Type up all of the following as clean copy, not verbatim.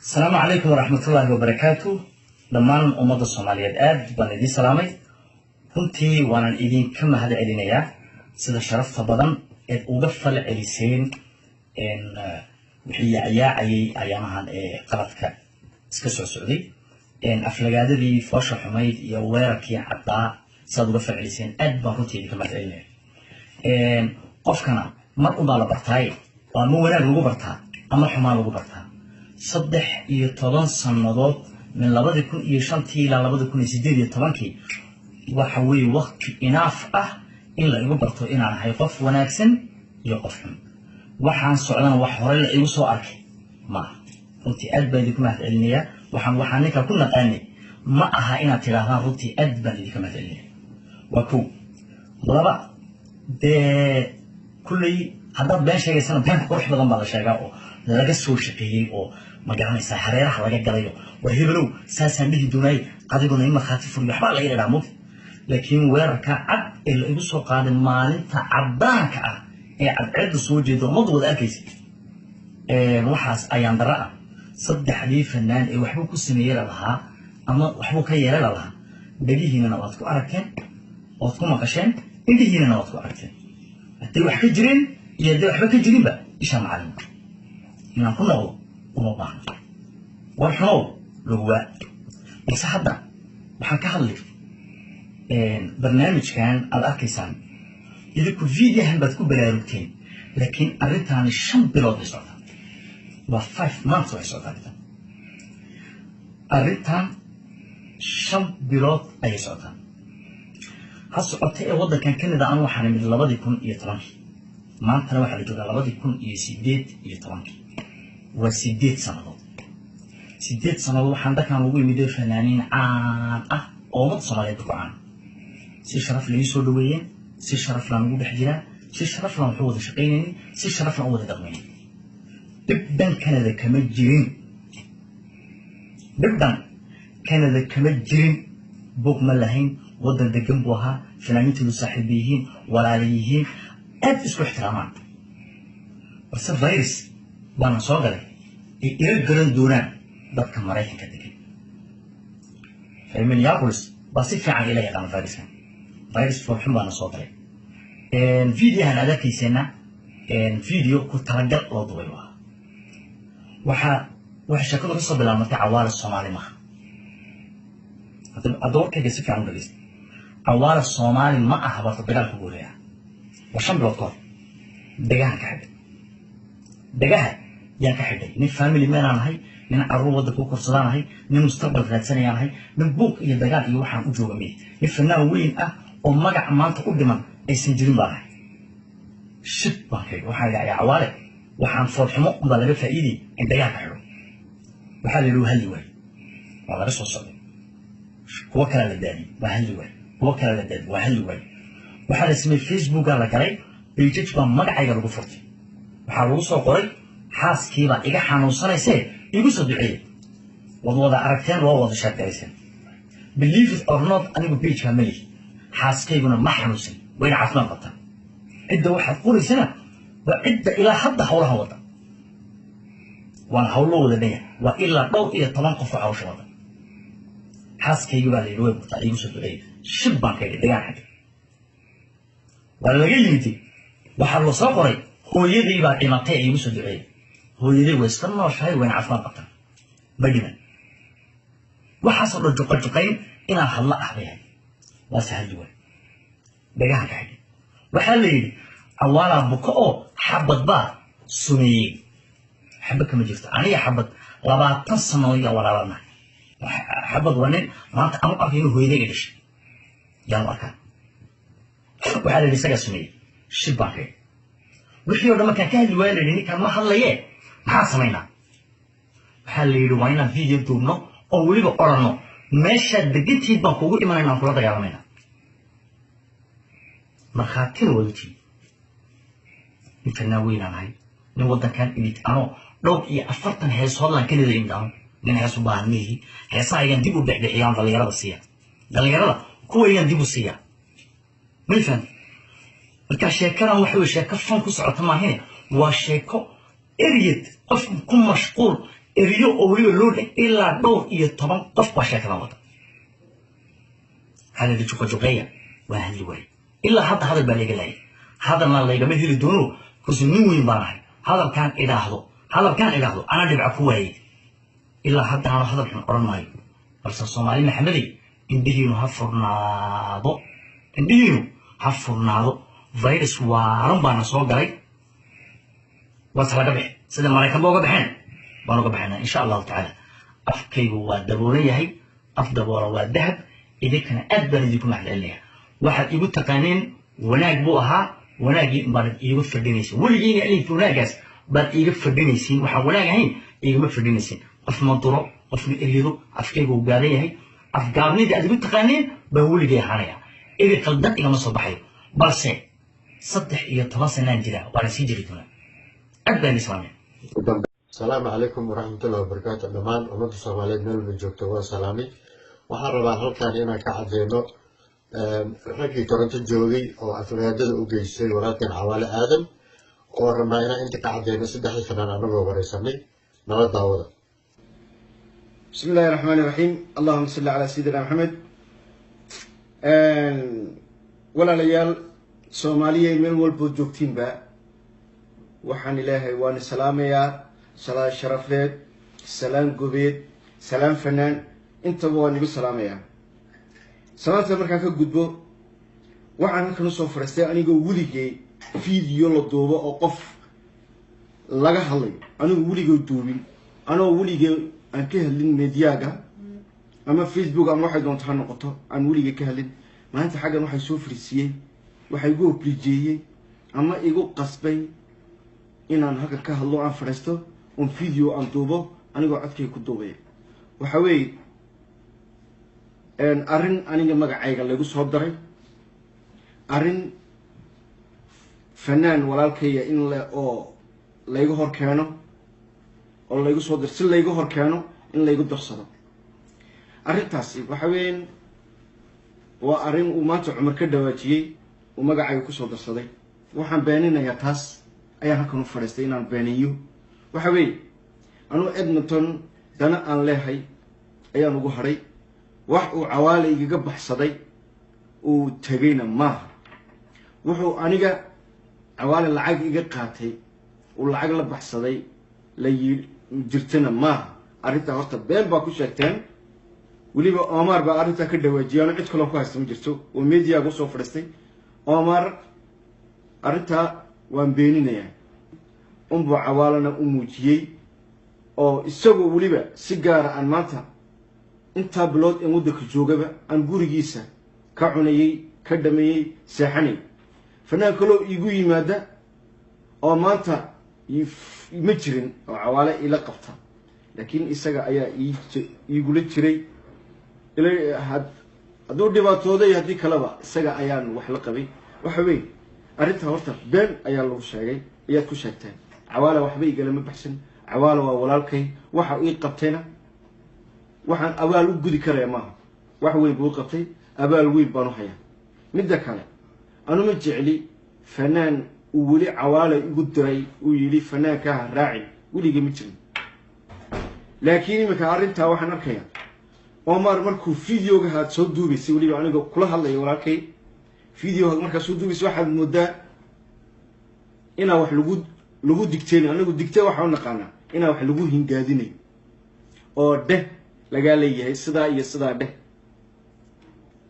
Asalaamu calaykum waraxmatullaahi wabarakaatu. Dhammaan ummadda Soomaaliyeed aad baan idiin salaamay. Runtii waanan idinka mahad celinayaa sida sharafta badan eed uga fal celiseen wixii yaacyaacayay ayaamahan ee qaladka iska soo socday, aflagaadadii foosha xumayd iyo weerarkii caddaa. Sidaad uga fal celiseen aad baan runtii idinka mahad celinaya. Qofkana mar unbaa la bartaay oo ama wanaag lagu bartaa ama xumaan lagu bartaa. 13 sannadood, min 2005-tii ilaa 2018-kii, waxa weeye wakti inaaf ah in la igu barto inaan ahay qof wanaagsan iyo qof xun. Waxaan socdana wax horey la igu soo arkay maaha. Runtii aad baan idinku mahad celinayaa. Waxaan ninkaa ku naqaanay ma aha inaad tidhaahdaan. Runtii aad baan idinka mahad celinaya. Waa kow. Laba, dee kulley haddaad been sheegaysana been qurux badan baa la sheegaa oo laga soo shaqeeyey oo ma garanaysaa hareeraha laga galayo. War hebelow, saasaan dhihi doonaay, adiguna in markhaati furiyo waxbaa laga idhaa mugta. Laakiin weerarka cad ee la igu soo qaaday maalinta caddaanka ah ee cadceedda soo jeeda, ummaddu wada arkaysa, waxaas ayaan darro ah. Saddexdii fanaan ee waxbuu ku sameeyey lalahaa ama waxbuu ka yeelay lalahaa, dhegihiinana waad ku aragteen, waad ku maqasheen, indhihiinana waad ku aragteen. Hadday wax ka jireen iyo hadday waxba ka jirinba, isha macalin inaan ku noqdo uma baahno. War xumow laguwaa. Balse hadda waxaan ka hadlay barnaamijkan aad arkaysaan. Idinku videohan baad ku baraarugteen, laakiin arrintaani 5 bilood bay socotaa. Waa 5 months way socotaa arrintan. Arrintan 5 bilood ayay socotaa. Ha socota ee waddankan Canada anu waxaan imid 2010-kii. Maantana waxaa la joogaa 2018-kii. Waa 8 sannadood. 8 sannadood waxaan dalkan ugu imiday fanaaniin caan ah oo ummadda Soomaaliyeed ku caan. Si sharaf la ii soo dhaweeyeen, si sharaf laan ugu dhex jiraa, si sharaf laan waxu wada shaqaynaynin, si sharaf laan u wada dhaqmaynin. Dhib dhan Canada kama jirin, dhib dhan Canada kama jirin. Buuq ma lahayn, waddan degan buu ahaa. Fanaaniintoodu saaxiiba yihiin, walaala yihiin, aad isku ixtiraamaan. Balse virus baana soo galay ay ila garan doonaan dadka Maraykanka degan. Reer Minneapolis baa si fiican ila yaqaana viruskan. Virus foolxun baana soo galay. Videohan aad arkayseena video ku talagal loo duubay ahaa. Waxaa sheekadu kasoo bilaabmatay Cawaale Soomaali maaha. Hadda warkayga si fiican u dhegeysta. Cawaale Soomaali ma aha barta dagaalka ugu horeeya. Waa 5 bilood ka hor. Dhegahan ka xidhay, dhegaha yaan ka xidhay. Nin family man aan ahay, nin caruur waddanka u korsadaan ahay, nin mustaqbal raadsanayaan ahay, nin buuq iyo dagaal iyo waxaan u jooga miy. Nin fanaan weyn ah oo magac maanta u dhiman aysan jirin baan ahay. Shib baan ka yidhi. Waxaan idhi, Cawaale, waxaan foolxumo unbaa laga faa'iiday in dagaal ka xidho. Waxaa la yidhi waa hadli waay. Waa laga soo socday. Kuwo kalaa la daadiyey, waa hadli waay. Kuwo kalaa la daadiyey, waa hadli waay. Waxaa la sameeyey Facebooka la galay, pages baa magacayga lagu furtay. Waxaa lagu soo qoray xaaskiibaa iga xanuunsanaysee igu soo duceeyey. Waad wada aragteen, waa wada sheekarayseen. Believe it or not, anigu pageka ma lihi, xaaskayguna ma xanuunsan, wayna caafimaad qabtaa. Cidda waxaad qoraysana waa cidda ilaa hadda howlaha wada, waana hawlo wada dhanya. Waa ilaa dhowr iyo toban qof oo hawsha wada. Xaaskaygi baa la yidhi way bugtaa, igu soo duceeyey. Shib baan ka yidhi, dhagaan xagga waa laga yimid. Waxaa loo soo qoray hooyadii baa dhimatay ee igu soo duceeyey. Hooyadii way iska nooshahay, wayna caafimaad qabtaa, ma dhiman. Waxaasoo dhan juqa juqayn inaan hadlo ah bay ahayd. Waase hadli waay, dhagahan ka xidhay. Waxaa la yidhi Cawaalaa buko oo Xabad baa sumeeyey. Xabad kama jirto. Aniga Xabad 20 sano yaa walaalanahay. Xabad waa nin maanta anu arkay inuu hooyaday i dhashay yaanu arkaa. Waxaa la yidhi isagaa sumeeyey. Shib baan ka yidhi. Wixii oo dhan markaan ka hadli waaya, la yidhi ninkaan ma hadlaye, maxaan samaynaa? Waxaa la yidhi waa inaan video duubno oo weliba odhanno meeshaad degantiid baan kuugu imanayna, aan kula dagaalamayna. Markhaatina waad utiin. Nin fanaan weynaan ahay, nin waddankan imid anoo dhowr iyo 40 heesoodlaan Canada imid. Ano nin hees u baahan mihi. Heesahaygaan dib u dhexdhexiyaan, dhallinyarada siiya, dhallinyarada kuwaygaan dib u siiya. May fahamti? Marka sheekadan waxa weye sheeko fan ku socota maahine, waa sheeko eryed qof ku mashquul. Eriyo oo weliba loo dhan ilaa dhowr iyo toban qof baa sheekadan wada. Waxaa la yidhi juqa juqeeya, waan hadli waayey. Ilaa hadda hadal baa layga laayay, hadalna laygama heli doono kursi. Nin weyn baan ahay. Hadalkaan idhaahdo anaa dhibca ku waayey. Ilaa hadda aanu hadal xun odhan maayo, balse Soomaali Maxamedey, indhihiinu ha furnaado, indhihiinu ha furnaado. Virus waaran baana soo galay, waase laga bixi. Sida Maraykanba uga baxeen baan uga baxaynaa, insha Allahu tacaala. Afkaygu waa daboolan yahay, af daboolan waa dahab. Idinkana aad baan idinku mahadcelinaya. Waxaad igu taqaaneen wanaag buu ahaa, wanaaggii baanad iiga fadhinaysin weligiina alif, wanaaggaas baad iiga fadhinaysiin. Waxaan wanaag ahayn iigama fadhinaysin. Qof ma duro, qof ma eryado, afkaygu uu gaaban yahay. Afgaabnidii aad igu taqaaneen baan weligay ahaanaya. Eri qaldan igama soo baxayo, balse 13 sanaan jira, waana sii jiri doonaa. Aad baan islaamay. Asalaamu calaykum waraxmatullahi wabarakaatu. Dhammaan ummadda Soomaaliyeed meel walba joogto waa salaamay. Waxaan rabaa halkan inaan ka cadeyno raggii Toronto joogay oo aflagaadada u geystay walaalkeen Cawaale Aadan, oo rabnaa inaan inta ka cadeyno saddexdii fanaan anagoo wareysanay. Nala daawada. بسم الله الرحمن الرحيم، اللهم صل على سيدنا محمد. Walaalayaal Soomaaliya, meel walbood joogtiinba, waxaan ilaahay waan salaamayaa. Salaan sharafeed, salaan gobeed, salaan fanaan, intaba waan igu salaamayaa. Salaanta markaan ka gudbo, waxaan halkan usoo fadhiistay anigoo weligay video la duubo oo qof laga hadlayo anigu weligay duubin, anoo weligay aan ka hadlin mediaga ama Facebook ama waxay doonto ha noqoto, aan weligay ka hadlin. Maalinta xaggan waxay soo fariisiyey, waxay igu oblijeeyey ama igu qasbay inaan halkan ka hadlo, aan fadhiisto oon video aan duubo anigoo codkayga ku duubaya, waxa weeye arrin aniga magacayga lagu soo daray, arrin fanaan walaalkaya in la oo layga hor keeno oo laygu soo dir, si layga hor keeno in laygu darsado. Arrintaasi waxa weyan waa arrin uu maanta Cumar ka dhawaajiyey, uu magacayga kusoo darsaday. Waxaan beeninayaa, taas ayaan halkan u fadhiistay inaan beeniyo. Waxa weeye, anuu Edmonton dana aan leehay ayaan ugu hadhay. Wax uu Cawaale igaga baxsaday uu tegayna maaha. Wuxuu aniga Cawaale lacag iga qaatay, uu lacag la baxsaday la yi jirtana maaha. Arrintaa horta been baa ku sheegteen. Weliba Omar baa arrintaa ka dhawaajiyay, anu cid kaloo ku haysta ma jirto, oo mediaga usoo fadhiistay Omar. Arrintaa waan beeninayaa. Unbuu Cawaalana u muujiyey, oo isagoo weliba si gaara aan maanta intaa bilood in waddanka joogaba aan gurigiisa ka cunayey, ka dhameeyey, seexanayay. Fanaan kaloo iigu yimaada oo maanta ma jirin oo Cawaale ila qabta, laakiin isaga ayaa iigula jiray. Hadduu dhibaatooday, haddii kaleba, isaga ayaan wax la qabay. Waxa wey, arrintaa horta been ayaa lagu sheegay, ayaad ku sheegteen. Cawaale waxba igalama baxsan. Cawaale waa walaalkay. Waxa ii qabtayna waxaan abaal u gudi karaya maaha. Wax weyn buu qabtay, abaal weyn baan u hayaa. Midda kale, anuma jecli fanaan uu weli Cawaale igu diray, uu yidhi fanaankaa ha raacin, weligii ma jirin. Laakiin iminka arrintaa waxaan arkayaa Omar markuu videoga aad soo duubaysay, weliba aniga kula hadlaya walaalkay, videoga markaad soo duubaysay waxaad moodaa inaa wax lagu digteynayo. Anigu digte waxaa u naqaanaa inaa wax lagu hingaadinayo oo dheh lagaa leeyahay sidaa iyo sidaa dheh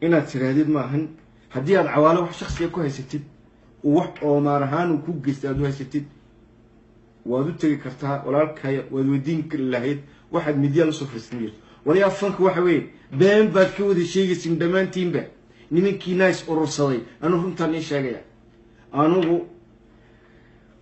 inaad tiraahdid maahan. Haddii aad Cawaalo wax shaksiga ku haysatid, uu wax Oomaar ahaan uu ku geystay aad u haysatid, waad u tegi kartaa walaalkaya, waad weydiin lahayd. Waxaad midyaal usoo fariisan jirto. Walayaa, fanka waxa weeye been baad ka wada sheegaysin dhammaantiinba, nimankii nice urursaday. Anuu runtaan ii sheegaya, anugu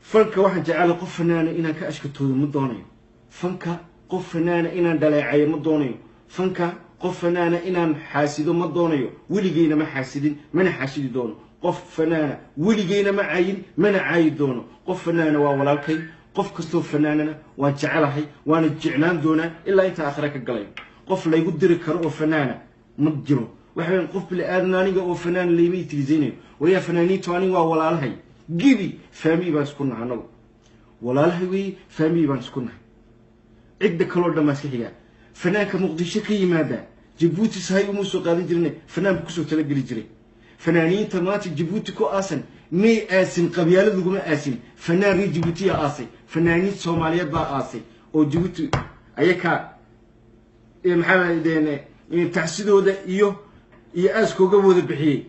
fanka waxaan jecelahay qof fanaana inaan ka ashkatoodo ma doonayo. Fanka qof fanaana inaan dhaleecayo ma doonayo. Fanka qof fanaana inaan xaasido ma doonayo. Weligeyna ma xaasidin, mana xaasidi doono. Qof fanaana weligeyna ma caayin, mana caayi doono. Qof fanaana waa walaalkay. Qof kastoo fanaanana waan jecelahay, waana jeclaan doonaa ilaa inta aakhira ka galayo. Qof laygu diri karo oo fanaana ma jiro. Waxa weyan qof bili aadan aniga oo fanaan layma itilisaynayo. Waliyaa, fanaaniintu aniga waa walaalahay. Gibi family baan isku nahay anagu, walaalahay weeye, family baan isku nahay. Cidda kaloo dhan baa iska xigaa. Fanaanka Muqdisho ka yimaada Jabuuti sahay umuu soo qaadan jirine, fanaan buu kusoo talageli jiray. Fanaaniinta maanta Jabuuti ku aasan may aasin qabyaalad, laguma aasin. Fanaan reer Jabuutiya aasay, fanaaniin Soomaaliyeed baa aasay oo Jabuuti ayakaa maxaa deen tacsidooda iyo aaskooga wada bixiyey.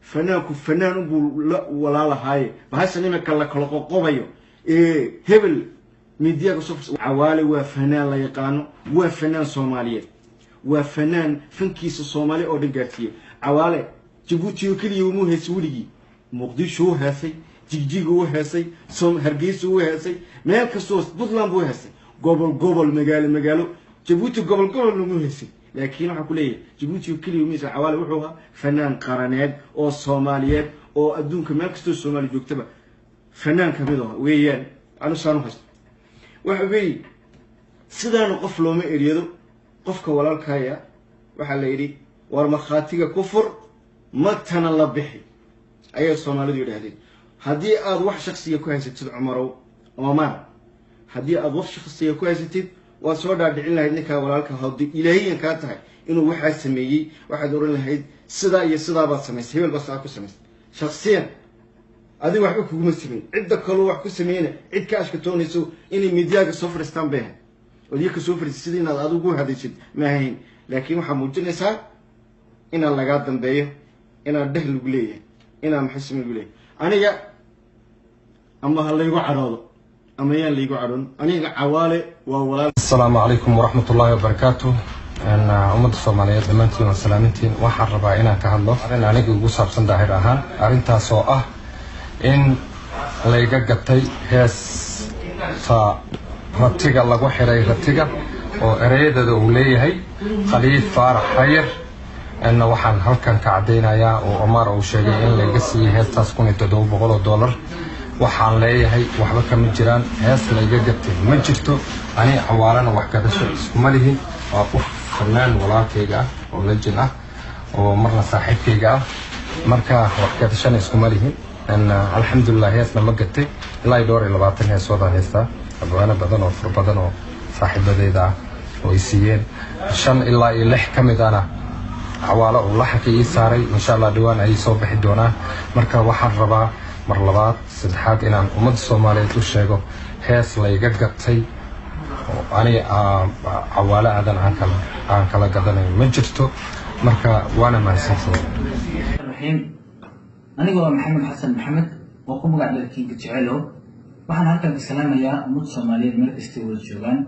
Fanaanku fanaan unbuu la walaalahaaye. Bahashan imika la kala qoqobayo hebel miidiyaga soo, Cawaale waa fanaan la yaqaano, waa fanaan Soomaaliyeed, waa fanaan fankiisa Soomaali oo dhan gaarsiiyey. Cawaale Jabuuti oo keliya umuu heesay weligii. Muqdisho u heesay, Jigjiga u heesay, Hargeysa u heesay, meel kastoo Puntland buu heesay, gobol gobol, magaalo magaalo. Jabuuti gobol gobol lagu heesay, laakiin waxaan ku leeyahay Jabuuti oo keliya umuu heesay. Cawaale wuxuu ahaa fanaan qaraneed oo Soomaaliyeed oo adduunka meel kastoo Soomaali joogtaba fanaan kamid ah weeyaan. Anu saan u haysto waxa weeye, sidaana qof looma eryado. Qofka walaalkaya waxaa la yidhi, war markhaatiga ku fur, magtana la bixi, ayay Soomaalidu yidhaahdeen. Haddii aad wax shaksiga ku haysatid, Cumarow Omar, haddii aad wax shaksiga ku haysatid, waad soo dhaadhicin lahayd ninkaa walaalka. Haddii ilaahiyan kaa tahay inuu waxaa sameeyey, waxaad oran lahayd sidaa iyo sidaa baad samaysay, hebel baa saa ku samaysay. Shaksiyan adiga waxba kuguma sameyn. Cidda kaloo wax ku sameyna, cid ka ashkatoonayso inay midyaaga soo fadhiistaan bay ahayd ood iyaka soo fadhiisay. Sida inaad adigu hadaysid ma ahayn, laakiin waxaa muujinaysaa inaan lagaa dambeeyo, inaan dheh lagu leeyahay, inaan maxay samey lagu leeyahay. Aniga ama ha laygu cadhoodo ama yaan laygu cadhoon, aniga Cawaale waa walaal. Asalaamu calaykum waraxmatullaahi wabarakaatu. Ummadda Soomaaliyeed dhammaantiin waa salaamintiin. Waxaan rabaa inaan ka hadlo arrin aniga ugu saabsan Daahir ahaan, arrintaas oo ah in layga gatay heesta ratiga lagu xiray ratiga oo ereyadeeda uu leeyahay Khaliif Faarax Xayir. Na waxaan halkan ka caddaynayaa oo Omar uu sheegay in layga siiyey heestaas $1700. Waxaan leeyahay waxba kama jiraan, hees layga gatay ma jirto. Ani Cawaalana wax gadasho iskuma lihin. Waa qof fanaan walaalkayga ah oo legend ah oo marna saaxiibkayga ah, marka wax gadashana iskuma lihin. Alxamdulilah, heesna ma gatay. Ilaa iyo 22 heesoodaan heystaa, abwaano badan oo fur badan oo saaxiibadeyda ah oo ay siiyeen. Shan ilaa iyo lix ka mid ana Cawaalo uu laxanka ii saaray, insha Allah dhawaan ayay soo bixi doonaan. Marka waxaan rabaa mar labaad saddexaad inaan ummadda Soomaaliyeed u sheego, hees layga gatay oo ani Cawaalo Aadan aan kala gadanayo ma jirto. Marka waana mahadsantihiin. Raxiim, aniga waa Maxamed Xasan Maxamed oo ku magac dheer Kiinka Jecelow. Waxaan halkan ka salaamayaa ummadda Soomaaliyeed meel kastay wada joogaan.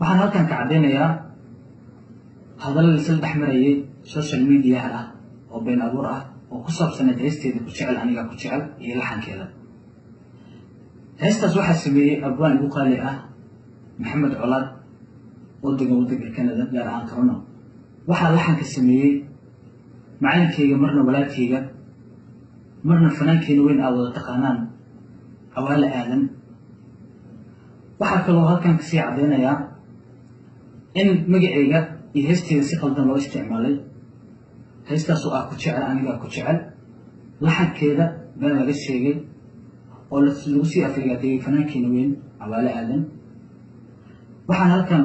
Waxaan halkan ka caddaynayaa hadallo laisla dhex marayay social mediaha ah oo been abuur ah oo ku saabsaneed heesteeda "Ku Jecel Aniga Ku Jecel" iyo laxankeeda. Heestaas waxaa sameeyey abwaan igu qaali ah, Maxamed Colaad, oo degan waddanka Canada, gaar ahaan Toronto. Waxaa laxanka sameeyey macalinkayga, marna walaalkayga, marna fanaankeena weyn aa wada taqaanaan, Cawaale Aadan. Waxaa kaloo halkan kasii caddaynayaa in magacayga iyo heesteeda si qaldan loo isticmaalay. Heestaas oo ah "Ku Jecel Anigaa Ku Jecel", laxankeeda been laga sheegay oo lagu sii aflagaadeeyey fanaankeena weyn Cawaale Aadan. Waxaan halkan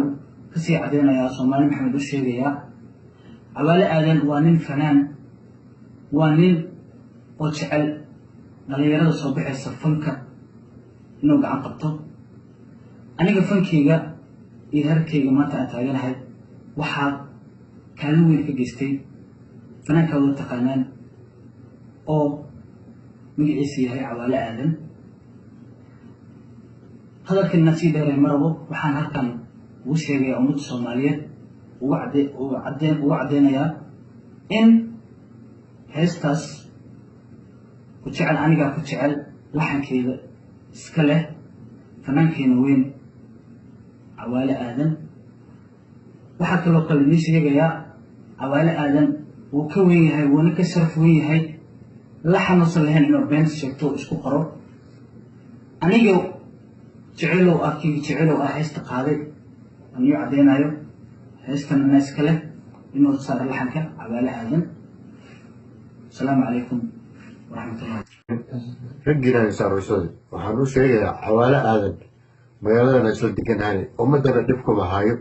kasii caddaynayaa, Soomaali Maxamed u sheegayaa, Cawaale Aadan waa nin fanaan, waa nin oo jecel dhalinyarada soo baxaysa fanka inuu gacan qabto. Aniga fankeyga iyo herkeyga maanta aan taaganahay waxaa kaalin weyn ka geystay fanaankaa wada taqaanaan oo magaciisa yahay Cawaale Aadan. Hadalkan inaan sii dheeray ma rabo. Waxaan halkan ugu sheegayaa ummadda Soomaaliyeed, uga caddeynayaa in heestaas "Ku Jecel Anigaa Ku Jecel" laxankeeda iska leh fanaankeena weyn Cawaale Aadan. Waxaa kaloo kale idiin sheegayaa, Cawaale Aadan wuu ka weyn yahay, wuuna ka sharaf weyn yahay laxan uusan lahayn inuu been sheegto oo isku qoro. Aniga Jecelow ah, Kiigi Jecelow ah, heesta qaaday aan ii caddeynayo heestan ana iska leh inuu saaro laxanka Cawaale Aadan. Asalaamu calaykum waraxmatullahi. Raggiina saaraysoodi, waxaan u sheegayaa Cawaale Aadan Magaaladana isla deganaane, ummadana dhib kuma hayo.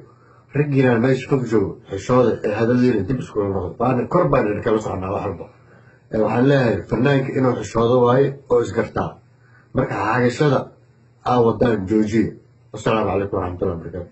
Raggiinaan meesha fog joogo, xishooda ee hadaladiina dib iskula noqdo. Waana kor baan idin kala soconaa wax walba. Waxaan leeyahay fanaanka inuu xishoodo waaye oo isgartaa. Marka xagashada aa wadaan joojiya. Wasalaamu calaykum waraxmatullahi wabarakaatu.